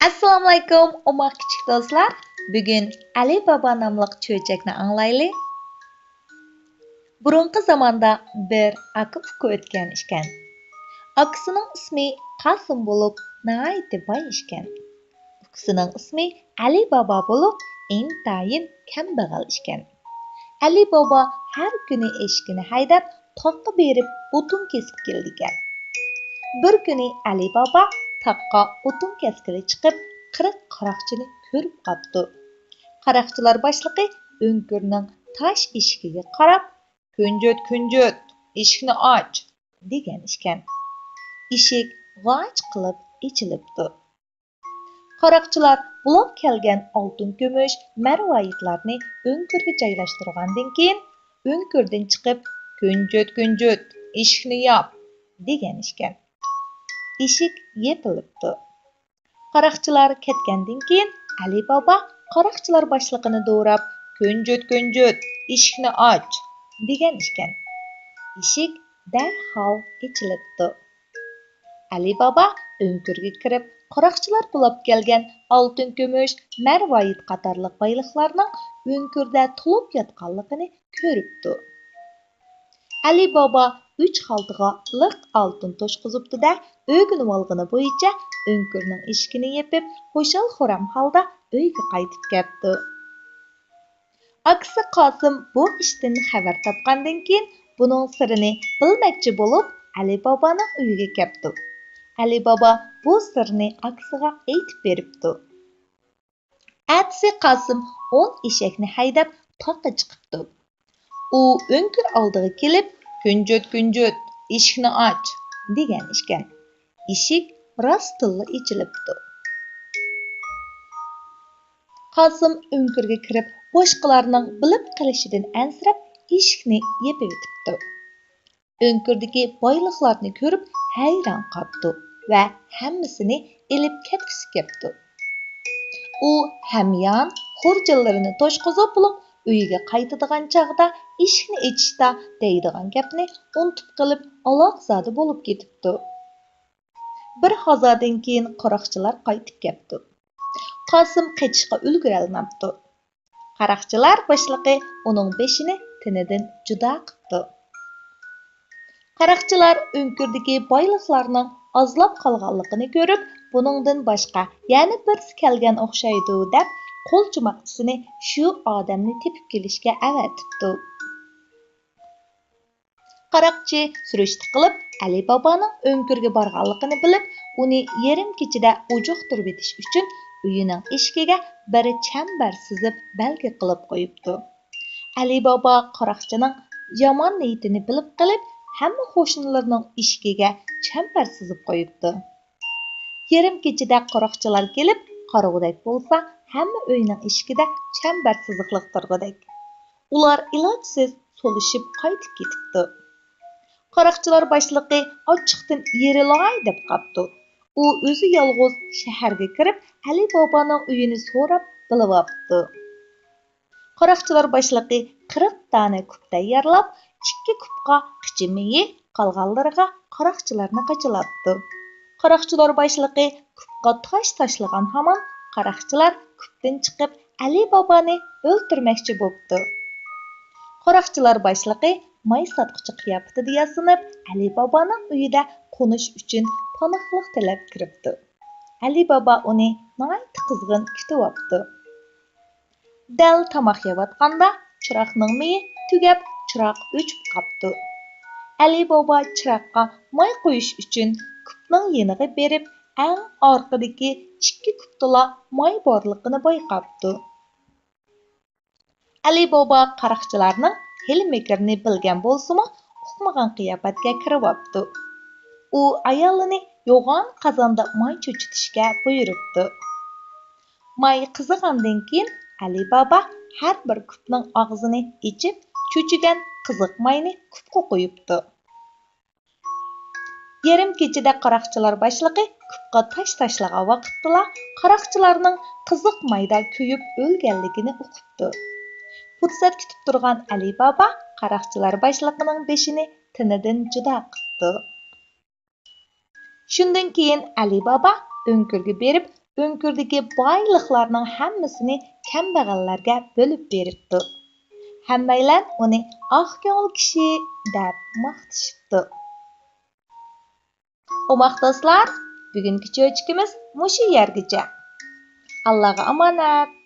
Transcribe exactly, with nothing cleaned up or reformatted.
ئەسسالامۇئەلەيكۇم، ئوماق كىچىك دوستلار. بۈگۈن ئەلى بابا ناملىق چۆچەكنى ئاڭلايلى. بۇرۇنقى زاماندا بىر ئاكا-ئۇكا ئۆتكەن ئىكەن. ئاكىسىنىڭ ئىسمى قاسىم بولۇپ، ناھايىتى باي ئىكەن. ئۇكىسىنىڭ ئىسمى ئەلى بابا بولۇپ، ئىنتايىن كەمبەغەل ئىكەن. ئەلى بابا ھەر كۈنى ئېشىكىنى ھەيدەپ، تاغقا بېرىپ ئوتۇن كېسىپ كېلىدىكەن. بىر كۈنى ئەلى بابا تاغقا ئوتۇن كەسكىلى چىقىپ، قىرىق قاراقچىنى كۆرۈپ قاپتۇ. قاراقچىلار باشلىقى ئۆڭكۈرنىڭ تاش ئىشىكىگە قاراپ، «كۈنجۈت، كۈنجۈت، ئىشىكنى ئاچ!» دېگەن ئىكەن. ئىشىك غاچ قىلىپ ئېچىلىپتۇ. قاراقچىلار بۇلاپ كەلگەن ئالتۇن، كۈمۈش، مەرۋايىتلارنى ئۆڭكۈرگە جايلاشتۇرغاندىن كېيىن، ئۆڭكۈردىن چىقىپ، «كۈنجۈت، كۈنجۈت، ئىشىكنى ياپ!» دېگەن ئىكەن. ئىشىك يېپىلىپتۇ. قاراقچىلار كەتكەندىن كېيىن، ئەلى بابا قاراقچىلار باشلىقىنى دوراپ، «كۈنجۈت، كۈنجۈت، ئىشىكنى ئاچ!» دېگەن ئىكەن. ئىشىك دەرھال ئېچىلىپتۇ. ئەلى بابا ئۆڭكۈرگە كىرىپ، قاراقچىلار بۇلاپ كەلگەن ئالتۇن، كۈمۈش، مەرۋايىت قاتارلىق بايلىقلارنىڭ ئۆڭكۈردە توۋلاپ ياتقانلىقىنى كۆرۈپتۇ. ئەلى بابا ئۈچ خالتىغا لىق ئالتۇن توشقۇزۇپتۇ-دە، ئۆگىنىۋالغىنى بويىچە ئۆڭكۈرنىڭ ئىشىكىنى يېپىپ، خۇشال-خۇرام ھالدا ئۆيگە قايتىپ كەپتۇ. ئاكىسى قاسىم بۇ ئىشتىن خەۋەر تاپقاندىن كېيىن، بۇنىڭ سىرىنى بىلمەكچى بولۇپ، ئەلى بابانىڭ ئۆيىگە كەپتۇ. ئەلى بابا بۇ سىرنى ئاكىسىغا ئېيتىپ بېرىپتۇ. ئەتىسى قاسىم ئون ئېشەكنى ھەيدەپ، تاغقا چىقىپتۇ. ئۇ ئۆڭكۈر ئالدىغا كېلىپ، «كۈنجۈت، كۈنجۈت، ئىشىكنى ئاچ!» دېگەن ئىكەن. ئىشىك راستتىنلا ئېچىلىپتۇ. قاسىم ئۆڭكۈرگە كىرىپ، باشقىلارنىڭ بىلىپ قېلىشىدىن ئەنسىرەپ، ئىشىكنى يېپىۋېتىپتۇ. ئۆڭكۈردىكى بايلىقلارنى كۆرۈپ ھەيران قاپتۇ ۋە ھەممىسىنى ئېلىپ كەتكۈسى كەپتۇ. ئۇ ھەميان خۇرجۇنلىرىنى توشقۇزۇپ بولۇپ، ئۆيىگە قايتىدىغان چاغدا ئىشىكنى ئېچىشتا دەيدىغان گەپنى ئۇنتۇپ قېلىپ، ئالاقزادە بولۇپ كېتىپتۇ. بىر ھازادىن كېيىن قاراقچىلار قايتىپ كەپتۇ. قاسىم قېچىشقا ئۈلگۈرەلمەپتۇ. قاراقچىلار باشلىقى ئۇنىڭ بېشىنى تېنىدىن جۇدا قىپتۇ. قاراقچىلار ئۆڭكۈردىكى بايلىقلارنىڭ ئازلاپ قالغانلىقىنى كۆرۈپ، بۇنىڭدىن باشقا يەنە بىرسى كەلگەن ئوخشايدۇ دەپ، قول چوماقچىسىنى شۇ ئادەمنى تېپىپ كېلىشكە ئەۋەتىپتۇ. قاراقچى سۈرۈشتە قىلىپ، ئەلى بابانىڭ ئۆڭكۈرگە بارغانلىقىنى بىلىپ، ئۇنى يېرىم كېچىدە ئۇجۇقتۇرۇۋېتىش ئۈچۈن ئۆيىنىڭ ئىشىكىگە بىر چەمبەر سىزىپ بەلگە قىلىپ قويۇپتۇ. ئەلى بابا قاراقچىنىڭ يامان نىيىتىنى بىلىپ قېلىپ، ھەممە قوشنىلىرىنىڭ ئىشىكىگە چەمبەر سىزىپ قويۇپتۇ. يېرىم كېچىدە قاراقچىلار كېلىپ قارىغۇدەك بولسا، ھەممە ئۆينىڭ ئىشىكىدە چەمبەر سىزىقلىق تۇرغۇدەك. ئۇلار ئىلاجسىز سولىشىپ قايتىپ كېتىپتۇ. قاراقچىلار باشلىقى ئاچچىقتىن يېرىلاي دەپ قاپتۇ. ئۇ ئۆزى يالغۇز شەھەرگە كىرىپ، ئەلى بابانىڭ ئۆيىنى سوراپ بىلىۋاپتۇ. قاراقچىلار باشلىقى قىرىق دانە كۇپ تەييارلاپ، ئىككى كۇپقا قىچا مېيى، قالغانلىرىغا قاراقچىلارنى قاچىلاپتۇ. قاراقچىلار باشلىقى كۇپقا تاش تاشلىغان ھامان، قاراقچىلار كۇپتىن چىقىپ، ئەلى بابانى ئۆلتۈرمەكچى بوپتۇ. قاراقچىلار باشلىقى ماي ساتقۇچى قىياپىتىدە ياسىنىپ، ئەلى بابانىڭ ئۆيىدە قونۇش ئۈچۈن پاناھلىق تىلەپ كىرىپتۇ. ئەلى بابا ئۇنى ناھايىتى قىزغىن كۈتۈۋاپتۇ. دەل تاماق يەۋاتقاندا، چىراغنىڭ مېيى تۈگەپ، چىراغ ئۆچۈپ قاپتۇ. ئەلى بابا چىراغقا ماي قۇيۇش ئۈچۈن كۇپنىڭ يېنىغا بېرىپ، ئەڭ ئارقىدىكى ئىككى كۇپتىلا ماي بارلىقىنى بايقاپتۇ. ئەلى بابا قاراقچىلارنىڭ ھىيلە-مىكرىنى بىلگەن بولسىمۇ، ئۇقمىغان قىياپەتكە كىرىۋاپتۇ. ئۇ ئايالىنى يوغان قازاندا ماي چۆچۈتۈشكە بۇيرۇپتۇ. ماي قىزىغاندىن كېيىن، ئەلى بابا ھەر بىر كۇپنىڭ ئاغزىنى ئېچىپ، چۆچۈگەن قىزىق ماينى كۇپقا قۇيۇپتۇ. يېرىم كېچىدە قاراقچىلار باشلىقى كۇپقا تاش تاشلىغان ۋاقىتتىلا، قاراقچىلارنىڭ قىزىق مايدا كۆيۈپ ئۆلگەنلىكىنى ئۇقۇپتۇ. پۇرسەت كۈتۈپ تۇرغان ئەلى بابا قاراقچىلار باشلىقىنىڭ بېشىنى تېنىدىن جۇدا قىپتۇ. شۇندىن كېيىن ئەلى بابا ئۆڭكۈرگە بېرىپ، ئۆڭكۈردىكى بايلىقلارنىڭ ھەممىسىنى كەمبەغەللەرگە بۆلۈپ بېرىپتۇ. ھەممەيلەن ئۇنى ئاق كۆڭۈل كىشى دەپ ماختىشىپتۇ. ئوماق دوستلار، بۈگۈنكى چۆچىكىمىز مۇشۇ يەرگىچە. ئاللاغا ئامانەت.